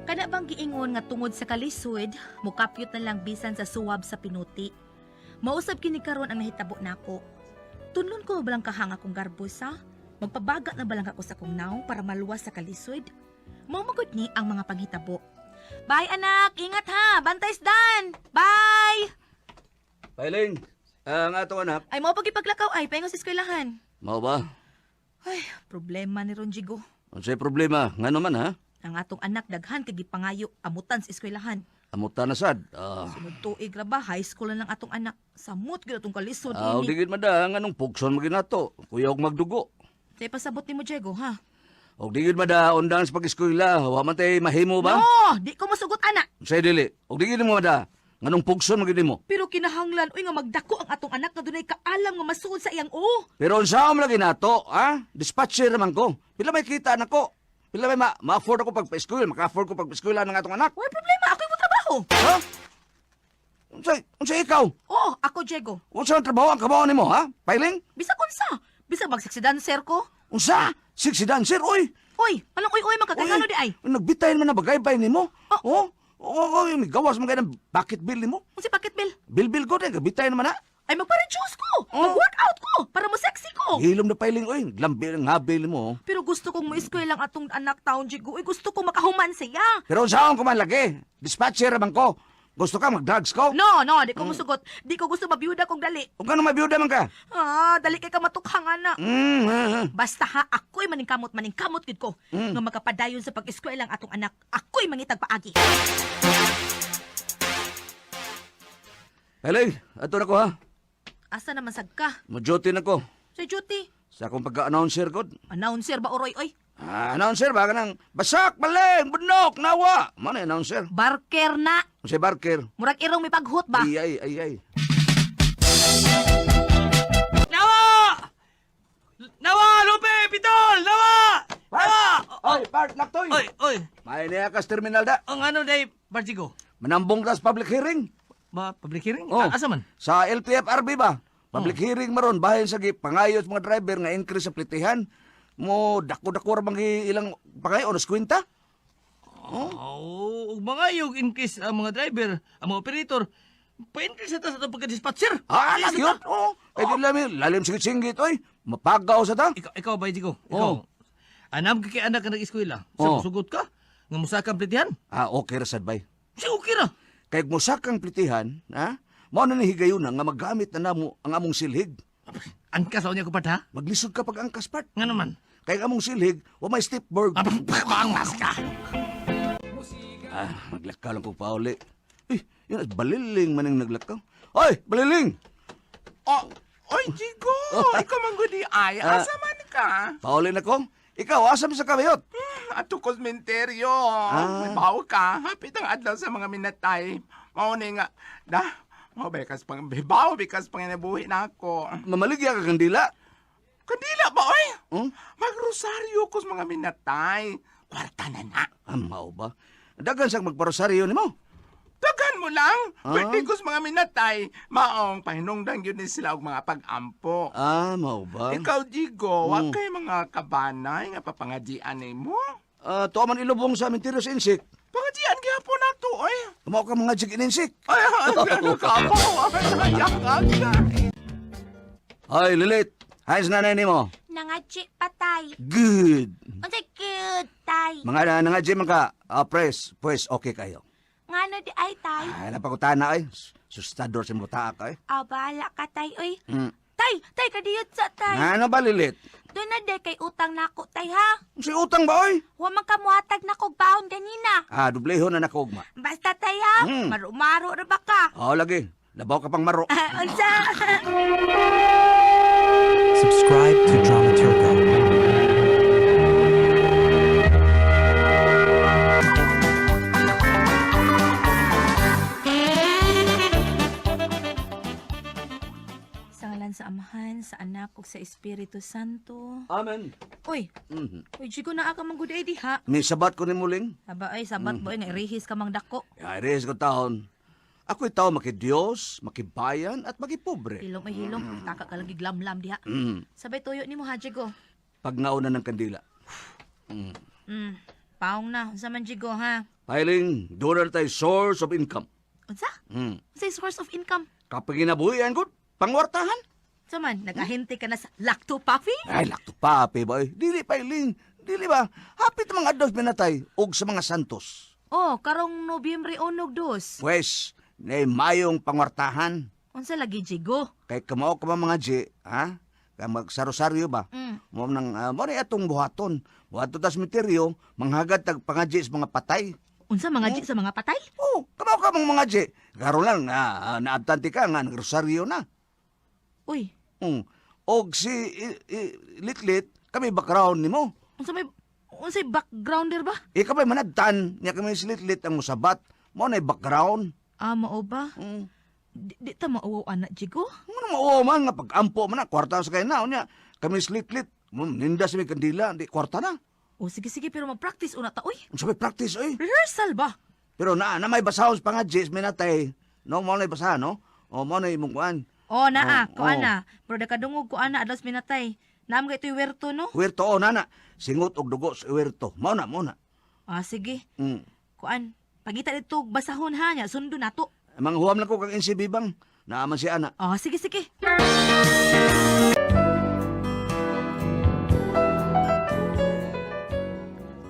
Kana bang giingon nga tungod sa kalisod, mukapyot na lang bisan sa suwab sa pinuti. Mausab kini karon ang nahitabo nako. Tunlon ko balang kahang akong garbos ha? Magpabaga na balang ako sa akong naong para maluwas sa kalisod? Mao magud ni ang mga panghitabo. Bye anak, ingat ha, bantay isdan. Bye. Pailing, ang atong anak. Ay mao pagipaglakaw ay paingon sa eskwelahan. Mao ba? Ay, problema ni Ron Jigo. Unsay problema? Ngano man ha? Ang atong anak daghan kay gipangayo amutan sa eskwelahan. Amutan na sad. Ah, Sunod tuig ra ba high school na lang atong anak. Samot gyud atong kalisod ah, ini. di gid man da nganong pugson man ginato. Kuya og magdugo. Tay pasabot nimo Diego ha. Og di gid man da undang sa pag-eskwela, wa man tay mahimo ba? No, di ko mosugot ana. Unsay dili? Og di gid mo da nganong pugson man gid nimo. Pero kinahanglan uy nga magdako ang atong anak nga dunay kaalam nga masuod sa iyang o. Pero unsa man lagi nato, ha? Dispatcher man ko. Pila may kita nako? Pila may ma-afford ako pag-eskwela, maka-afford ko pag-eskwela ng atong anak. Way problema, ako mo trabaho. Ha? Unsay ikaw? Oh, ako Diego. Unsa ang trabaho ang kabaw nimo, ha? Pailing? Bisag unsa? Bisag mag-sexy dancer ko. Unsa? Sexy dancer, oy. Uy, anong uy uy man kagano di ay? Nagbitay man na bagay-bay nimo. Oh. Oh. Oh, oh, may gawas man kay ng bucket bill nimo. Unsa packet bill? Bill ko din, gabitay naman na. Ay magpa-reduce ko. Oh. Mag-workout ko para mo sexy ko. Hilom na pailing oy, lambi ang habil nimo. Oh. Pero gusto kong mo-eskwela ang atong anak taon, Jigo. Uy, gusto ko makahuman siya. Pero unsaon ko man lagi? Dispatcher man ko. Gusto ka mag-drugs ko? No, no, di ko musugot. Di ko gusto mabiyuda kong dali. Ug ngano mabiyuda man ka? Ah, dali kay ka matukhang ana. Ha, ha. Basta ha, ako'y maningkamot, maningkamot gid ko. Nga makapadayon sa pag-eskwela ang atong anak, ako'y mangitag paagi. Pailing, ato na ko ha. Asa naman sad ka? Mo-duty na ko. Sa duty. Sa akong pagka-announcer ko. Announcer ba oroy oy? Ah, announcer ba kanang basak, baleng, bunok, nawa. Mano announcer? Barker na. Unsay barker? Murag irong may paghut ba? Ay ay ay ay. Nawa! Nawa! Lupe! Pitol! Nawa! Nawa! Oy, Bart, laktoy. Oy, oy! May niya kas terminal da. Ang ano day, Barjigo? Manambong tas public hearing. Ba, public hearing? Oh. Ah, asa man? Sa LTFRB ba? Public hearing maron bahin sa gipangayos mga driver nga increase sa plitihan. Mo dako-dako ra bang ilang pangayo oras kwenta? Oh, ug mga yung increase ang mga driver, ang mga operator, pa-increase na ta sa itong pagka-dispatcher. Ah, lagi yun. Oh, ay di lalim, lalim singit-singit oy. Mapagaw sa ta. Ikaw ba, Jigo? Ikaw. Oh. Anam ka kay anak ka nag-eskwela. Sa Oh. sugot ka, nga musaka ang plitihan. Ah, okay ra sad bay. Siya okay ra. Kay musak ang plitihan, ha? Mao na ni higayuna nga magamit na namo ang among silhig. Angkas ako niya ko ha? Maglisod ka pag angkas part. Nga naman. Kay ang among silhig, wa may stepberg. Bangas ka! Ah, maglakaw lang ko pauli. Eh, yun, baliling man ang naglakaw. Oy, baliling! Oh, oy, Jigo! Ikaw man gudi ay. Ah. Asa man ka? Pauli na ko. Ikaw, asa mo sa kabayot? Ato komenteryo. Ah. May bawo ka. Hapit ang adlaw sa mga minatay. Mao ni nga. Da, mao bekas pang bawo bekas pang inabuhi na ako. Mamaligya ka kandila. Kandila ba oy? Hmm? Magrosaryo ko sa mga minatay. Kwarta na na. Ah, mao ba? Dagan sang magparosaryo nimo. Tagan mo lang. Ah. Pwede ko sa mga minatay. Maong pahinungdan yun ni sila og mga pag-ampo. Ah, mao ba? Ikaw, Jigo, wa kay mga kabanay nga papangadian nimo. Ah, tuwa man ilubong sa Minterios Insik. Pangajian gyapon na to, oy. Kamao ka mga jig ininsik. Ay, ano ka po? Ay, ay, Ay, Lilit. Hay sa nanay nimo. Nangachi patay. Good. Unsay cute tay. Mga na nangadji man ka. Ah, pres, pues okay kayo. Ngano di ay tay? Ay, napakutana ay. Sustador sa mga taak ay. Ah, bahala ka tay oy. Tay, tay kadiyot sa tay. Ano ba, Lilit? Doon na de kay utang nako tay ha. Si utang ba, oy? Wa man ka muhatag na kog baon ganina. Ah, dublehon na nakugma. Basta tay ha, maru-maro ra ba ka? Oo, lagi. Labaw ka pang maro. Ah, unsa? Subscribe to Drama Turco. Sa ngalan sa Amahan, sa Anak ug sa Espiritu Santo. Amen. Uy, uy Jigo naa ka man gud ay diha. May sabat ko ni Muling. Aba ay sabat boy nga irihis ka mang dako. Ay, res ko taon. Ako'y tao maki-Diyos, makibayan, at makipobre. Hilom ay hilom, taka ka lang giglamlam diha. Sabay tuyo nimo ha Jigo. Pag nauna ng kandila. Paong na, unsa man Jigo ha? Piling, doon na tayo source of income. Unsa? Unsay source of income? Kapag ginabuhian ko, pangwartahan. Unsa man, nag-ahente ka na sa Lacto Puffy? Ay, lakto pa, pe, boy. Dili, Piling. Dili ba? Hapit ang mga adlaw minatay og sa mga santos. Oh, karong Nobyembre 1 ug 2. Pwes, na mayong pangwartahan. Unsa lagi, Jigo? Kay kamao ka ba mga G, ha? Kay magsarosaryo ba? Mo nang mo ni atong buhaton. Buhaton tas misteryo, manghagad tag pangadji sa mga patay. Unsa mga G sa mga patay? Oh, kamao ka mong mga G. Karon lang na naabtante ka nga nagrosaryo na. Uy, Og si Litlit, kami background nimo. unsa may unsay backgrounder ba? Ikaw ba'y managtan niya kami si Litlit ang musabat. Mo na background. Ah, mao ba? Di ta mauwaw ana, Jigo. Ano mauwaw man nga pag-ampo man na, kwarta sa kay na. Unya, kami si Litlit, ninda sa may kandila, di kwarta na. Oh, sige sige, pero mag-practice una ta, uy. Unsa may practice oy. Rehearsal ba? Pero na may basahon sa pangadji, may natay. No, mo na basahan, no? O mo na imong kuan. Oh, naa, Oh, ko ana. Pero nakadungog ko ana adlaw sa minatay. Naam kay ito'y werto, no? Huwerto o nana, singot og dugo sa huwerto. Mao na, mao na. Ah, sige. Kuan, pagita dito basahon ha nya, sundo nato. Manghuam lang ko kang NCB bang. Naaman si ana. Ah, sige sige.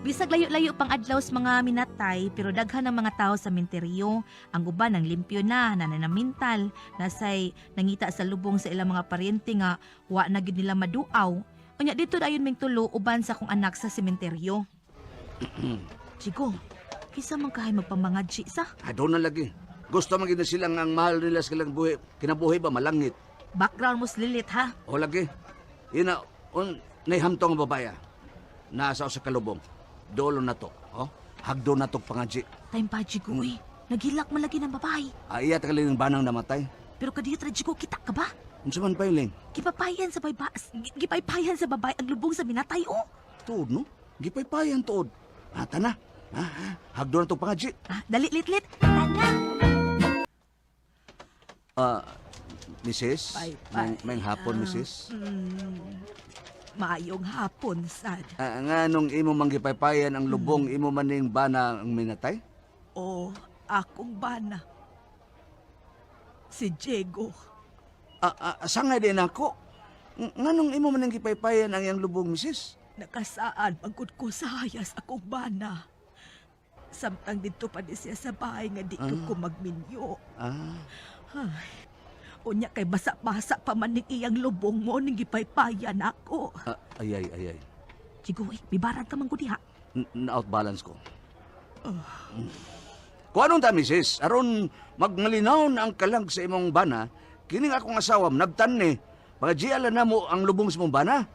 Bisag layo-layo pang adlaw sa mga minatay, pero daghan ng mga tao sa minteryo. Ang uban ang limpyo na, nananamintal, nasay nangita sa lubong sa ilang mga paryente nga wa na gid nila maduaw. Unya dito dayon ming tulo uban sa akong anak sa sementeryo. Chico, kisa man kahay magpamangadji sa Adon na lagi. Gusto man gid na silang ang mahal nila sa kilang buhi, kinabuhi ba malangit. background mo lilit ha. O lagi. Ina on naihamtong ang babaya. Nasa sa kalubong. Dolo na to. Oh, hagdo na to pangadji. Time pa, Jigo, uy. Naghilak man lagi ng babae. Ay, iya tagalin ng banang namatay. Pero kadiyot ra, Jigo, kita ka ba? Unsa man pa yun, Gipapayan sa bayba, gipaypayan sa babae ang lubong sa minatay, oh. Tuod, no? Gipaypayan tuod. Ata na. Ha, ha, hagdo na to pangadji. Ah, dali, lit, lit. Tana. Ah, Mrs. Bye, bye. May, may hapon, Mrs. Maayong hapon, sad. Ah, nga nung imo manggipaypayan ang lubong, imo maning bana ang minatay? O, akong bana. Si Diego. Ah, ah, sangay din ako. Nga nung imo maning gipaypayan ang iyang lubong, Mrs. Nakasaan pagkod ko sa hayas akong bana. Samtang dito pa di siya sa bahay nga di ko magminyo. Ah, Ay, unya kay basa-basa pa man ning iyang lubong mo ning gipaypayan ako. ah, ay, ay, ay, ay. Jigo, uy, bibarang ka man ko diha. Na-outbalance ko. Kung anong ta, Mrs., aron magmalinaw na ang kalag sa imong bana, kining akong asawa, nabtan ni. Pagajiala na mo ang lubong sa imong bana.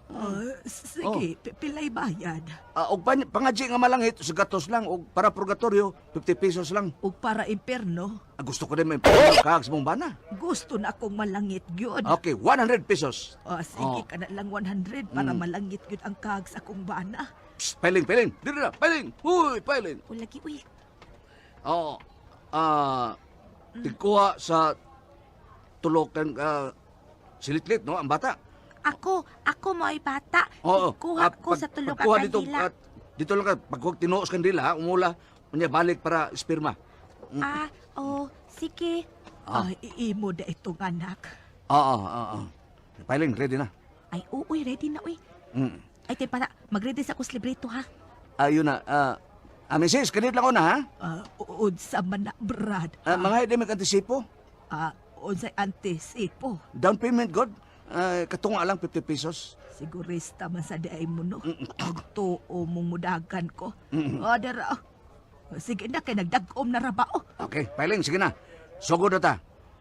Ah, sige, pilay bayad. Ah, og pangadji nga malangit, sa gatos lang, og para purgatorio, 50 pesos lang. Ug para imperno, Ah, gusto ko din may kag sa imong bana. gusto na akong malangit gyud. Okay, 100 pesos. Ah, sige Oh. ka na lang 100 para malangit gyud ang kag sa akong bana. Psst, piling, piling. Dito na, piling. Uy, piling. O, lagi, uy. Oo. Ah, tigkuha sa tulokan silitlit, no, ang bata. Ako mo ay bata. Oo. Kuha Ah, ko sa tulo ka pagkuha dito, kandila. at dito lang ka, pagkuha tinuos kandila, ha, umula, unya balik para espirma. Ah, oh, sige. Ah. Ay, iimo da itong anak. Oo, oo, oo. Piling, ready na. Ay, uy, ready na, uy. Ay, tay para, mag-ready sa akong libreto, ha? Ayun na. Ah, Mrs., kanit lang ko na, ha? Ah, unsa man na, Brad. Ah, mga hindi may kantisipo. Ah, unsay antisipo. Down payment, God. Ah, katunga lang, 50 pesos. Sigurista man sa diay mo no. Magtuo mong mudagan ko. Oh, dara. Sige na kay nagdag-om na ra ba oh. Okay, Piling, sige na. Sugod na ta.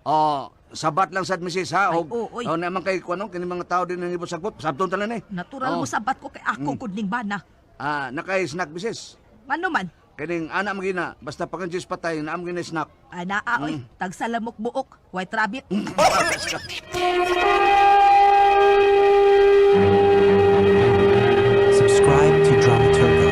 Oh, sabat lang sad Mrs. ha. Ay, Og, oo, oy. oh, naman kay kuno kini mga tao din nang sagbot. Sabton talan eh. Natural Oh. mo sabat ko kay ako gud ning bana. Ah, nakay snack Mrs. Ngano man? Kining ana magina, basta pag ang Diyos patay, naam gina snack. Ana oy, tagsalamok buok, white rabbit. Subscribe to Dramaturgo.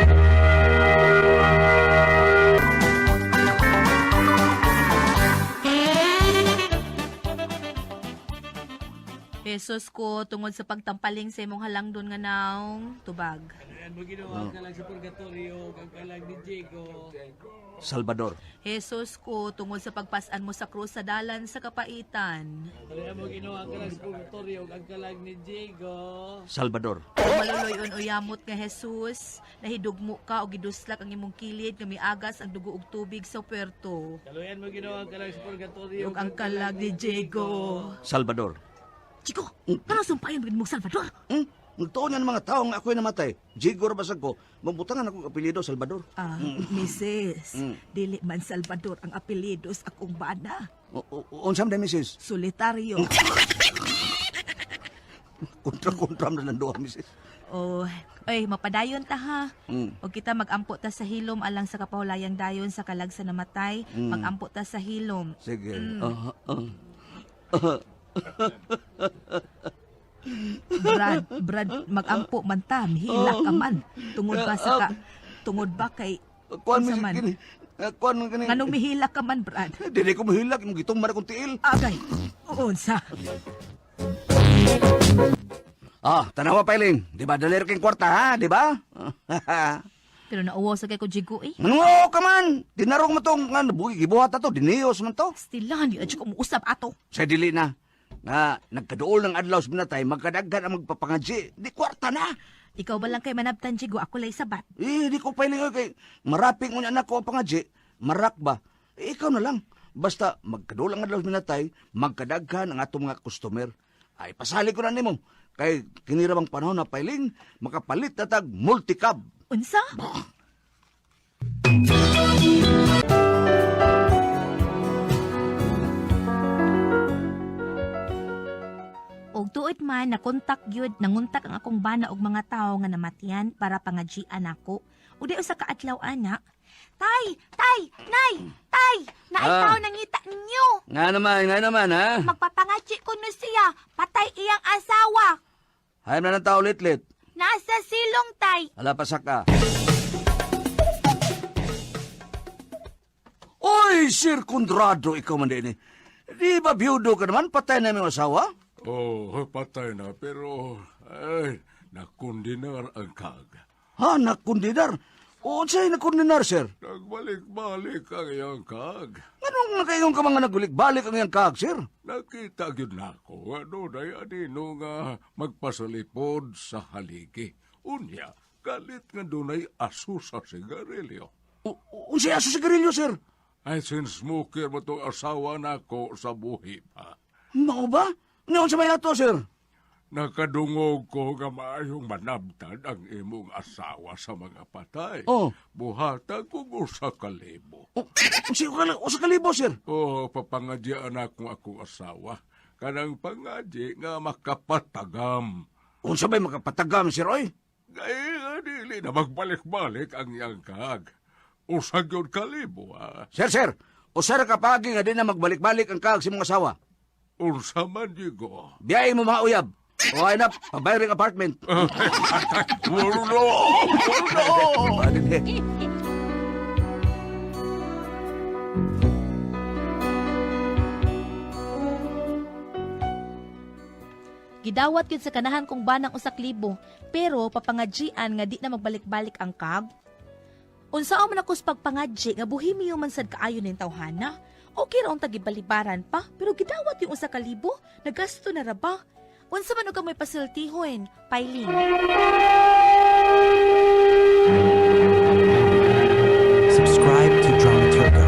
Jesus ko, tungod sa pagtampaling sa imong halangdon nga naong, tubag. Ayan mo ginawa ka lang sa purgatorio, kag kalag ni Diego. Salvador. Jesus ko, tungod sa pagpasan mo sa krus sa dalan sa kapaitan. Ayan mo ginawa ka lang sa purgatorio, kag kalag ni Diego. Salvador. Maluloy-on o yamot nga Jesus, nahidugmo ka o giduslak ang imong kilid nga miagas ang dugo ug tubig sa puerto. Kaluyan mo ginawa ka lang sa purgatorio, Ug ang kalag ni Diego. Salvador. Chico, ano sumpayan mo Salvador? Hmm? Nagtuon yan ang mga tao nga ako'y namatay. Jigo ra basag ko. Mabutangan ako apelyido Salvador. Ah, Mrs. Dili man Salvador ang apelyido sa akong bana. Unsam day, Mrs. Solitario. Kontra-kontra man lang duha, Mrs. Oh, ay mapadayon ta ha. Mm. Og kita magampo ta sa hilom alang sa kapahulayang dayon sa kalag sa namatay, magampo ta sa hilom. Sige. Brad, Brad, magampo man ta, mihila ka man. Tungod ba sa ka, tungod ba kay, Kuan unsa Mrs. man? Kini. Kuan man kini. Nganong mihila ka man, Brad? Dili ko mahilak, imong gitong man akong tiil. Agay, unsa? Ah, tanawa pailing. Di ba dali ra kayong kwarta ha, di ba? Pero nauwaw sa kay ko Jigo eh. Manungo ka man. Dinarong mo tong nga bugi gibuhat ato, diniyos man to. Stilahan di na jud ko muusab ato. Sa dili na na nagkaduol ng adlaw sa minatay, magkadaghan ang magpapangadji. Di kwarta na. Ikaw ba lang kay manabtan Jigo, ako lay sabat. Eh, di ko pailing oy, kay maraping unya anak ko ang pangadji, marak ba? Eh, ikaw na lang. Basta magkaduol ang adlaw sa minatay, magkadaghan ang atong mga customer. Ay pasali ko na nimo. Kay kinira bang panahon na pailing, makapalit na tag multicab. Unsa? Og tuod man nakontak gyud nanguntak ang akong bana og mga tawo nga namatian para pangajian ako. Ug di usa ka adlaw ana. Tay, tay, nay, tay, naay Ah. tao nangita ninyo. Nga naman, ha? Magpapangaji ko no siya, patay iyang asawa. Hayam na ng tao litlit. Nasa silong, tay. Ala pasak ka. Oy, Sir Conrado, ikaw man din eh. Di ba biyudo ka naman? Patay na yung asawa? Oh, patay na pero ay nakundinar ang kag. Ha, nakundinar. O, sa'yo nakundinar, sir? Nagbalik-balik ang iyang kag. Anong nakaingon ka mga nagulik-balik ang iyang kag, sir? Nakita gyud nako adunay anino nga magpasalipod sa haligi. Unya, galit nga dunay aso sa sigarilyo. O, unsay aso sigarilyo, sir? Ay, sin-smoker mo tong asawa nako sa buhi pa. Mao ba? Ngayon sa may ato, sir? Nakadungog ko nga maayong manabtan ang imong asawa sa mga patay. Oh. Buhatan kong usa ka libo. O, unsay usa ka libo, sir? Oo, papangadyaan akong akong asawa. Kanang pangadyi nga makapatagam. Unsa ba'y makapatagam, sir, oy? Ay, dili na magbalik-balik ang iyang kag. Usag yun kalibo, ha? Sir, sir, usa ra ka pagi nga di na magbalik-balik ang kag sa imong asawa. Unsa man, Diego. Biyahe mo mga uyab. O ay na, pabayring apartment. Wala! Wala! Gidawat gyud sa kanahan kong banang usak libo, pero papangajian nga di na magbalik-balik ang kag. Unsaon man ako sa pagpangadji nga buhimiyo man sad kaayo ning tawhana. Okay ra unta gibalibaran pa, pero gidawat yung usa ka libo, nagasto na ra ba? Unsa man og may pasiltihon, Pailin. Subscribe to Dramaturgo.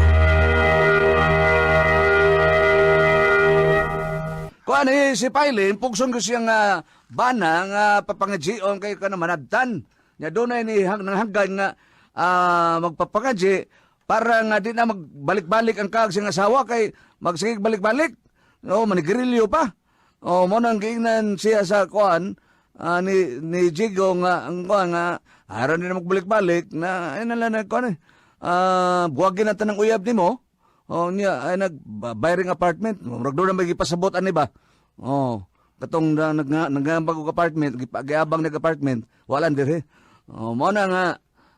Kuan eh, si Pailin, pugson ko siyang bana nga papangajion kay ka na manabtan. Nya doon ni hang, nanghanggan nga magpapangadji para nga di na magbalik-balik ang kag siyang asawa kay magsigig balik-balik. O, manigirilyo pa. O, mo nang giingnan siya sa kuan ni Jigo nga ang kuan nga aron din na magbalik-balik na ay nala na kuan eh. Buwagin natin ang uyab nimo. Oh, niya ay nag bayring apartment. Murag doon na may gipasabot ani ba? Oh, katong na, nag nagambag og apartment, gipagiabang nag apartment, wala dire. Oh, mo na nga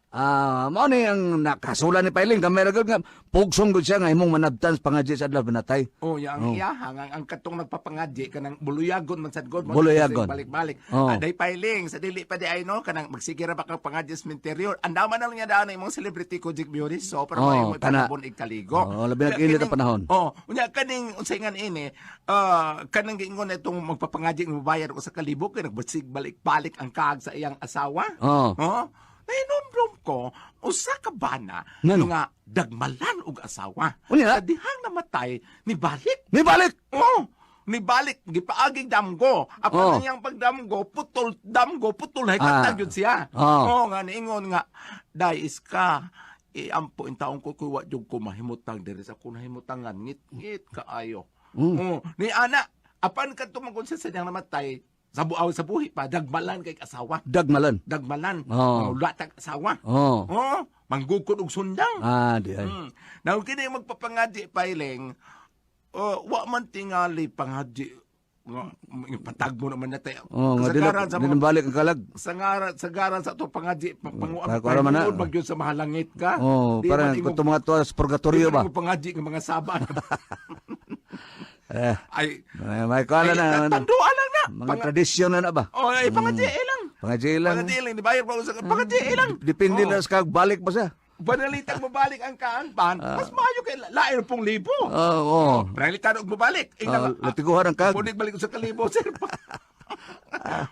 Ah, mao ni ang nakasulan ni Pailing gamay ra gud nga pugsong gud siya nga imong manabtan sa pangadji sa adlaw binatay. Oh, ya ang iyaha ang katong nagpapangadji kanang buluyagon man sad god mo Buluyagon. balik-balik. Oh. Aday piling sa dili pa di ay no kanang magsige ra ba kang pangadji sa interior. Andaman na lang niya daan ang imong celebrity ko Jig Beauty so pero Oh, oh, mo kana. ipanabon igkaligo. Oh, labi nag init ang panahon. Oh, unya kaning unsay nga ini kanang giingon na itong magpapangadji ng mobayad og sa kalibo kay nagbasig balik-balik ang kaag sa iyang asawa. Oh. Oh. Nahinomdom ko usa ka bana Ngano? nga dagmalan og asawa. Unya? Sa dihang namatay ni balik. Ni balik. Oh, nibalik gipaaging damgo. Apan ang iyang pagdamgo, putol damgo, putol hay katag yun siya. Oh. Oh, nga niingon nga dais ka iampo in taong ko kuy wa jud ko mahimutang diri sa ko nahimutangan ngit-ngit kaayo. Oh, ni ana apan kadto man siya sa diyang namatay sa buaw sa buhi pa dagmalan kay asawa. Dagmalan. Dagmalan. Oh. Mangulatag asawa. Oh. Oh, manggukod og sundang. Ah, di ay. Now, kini magpapangadji pailing, oh, wa man tingali pangadji nga patag mo naman na tayo. Oh, nga dili Kasagaran sa dili mga balik ang kalag. sangara sagaran sa ato pangadji panguam Para- para man na. magyud sa mahalangit ka. Oh, Di para man kung mga tuwa sa purgatorio di ba. man imo pangadji nga mga saba. Eh, Ay, may kala na. ay, tanduan lang na. Mga tradisyon na na ba? Oh, ay pangadji lang. Pangadji lang. Pangadji lang, di bayar pa sa pangadji lang. Depende Oh. lang sa kag balik pa siya. Panalitang mabalik ang kaangpan, mas maayo kay lain pong libo. Oo. Oh, Panalitan og mabalik. oh. Latiguhan ang kag. Punig balik ko sa kalibo, sir.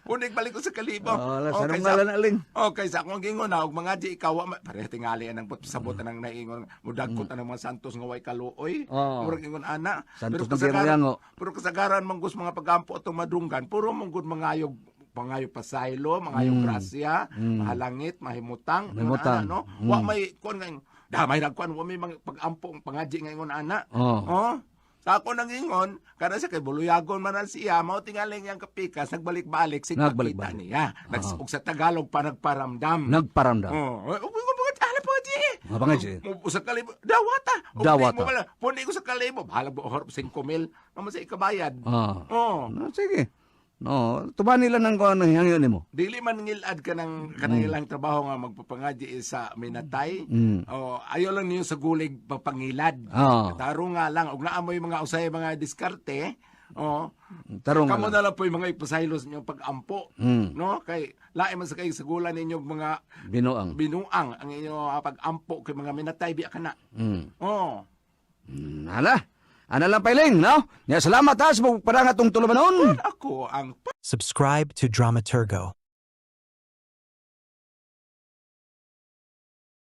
Punig balik ko sa kalibo. Oh, la, kaysa- sanong nga lang aling. Oh, kaysa akong gingon na og mga di ikaw pareha tingali anang sabot anang naingon mudagkot anang mga santos nga way kaluoy. Oh. Murag ingon ana. Santos Pero ng Giyango. Pero kasagaran manggos mga pagampo atong madunggan, puro manggod mangayog pangayo pasaylo, mangayo grasya, mahalangit, mahimutang, ingon Mahimutang. ana, no? Wa may kuan nga damay ra kuan wa may mga pagampo ang pangadji nga ingon ana. Oh. Oh. Sa ako nang ingon, kada siya kay buluyagon man ang siya, mao tingaling yang kapikas, nagbalik-balik, sig Nagbalik-balik. pakita niya. Ug sa Tagalog pa nagparamdam. Nagparamdam. Oh, ug mga ala pa di. Mga pangadji. Sa kalibo, dawata. Ug Dawata. di mo wala, Pundi ko sa kalibo, bahala mo horp 5,000, naman sa ikabayad. Ah. Oh. No, sige. No, tubani lang ang kuan hangyo nimo. Dili man ngilad ka ng kanang ilang trabaho nga magpapangadji sa minatay. Oh, ayaw lang niyo sa gulig papangilad. Ah. Taro nga lang og naa mo'y mga usay mga diskarte. Oh, Tarong kamo nga lang. na lang po yung mga ipasaylos ninyong pag-ampo. No? Kay lain man sa kay sagulan ninyo mga Binuang. binuang ang inyong pag-ampo kay mga minatay biya kana. Oh. Hala. Ana lang pailing, no? Nya salamat ha sa pagparang atong tulumanon. Ako ang Subscribe to Dramaturgo.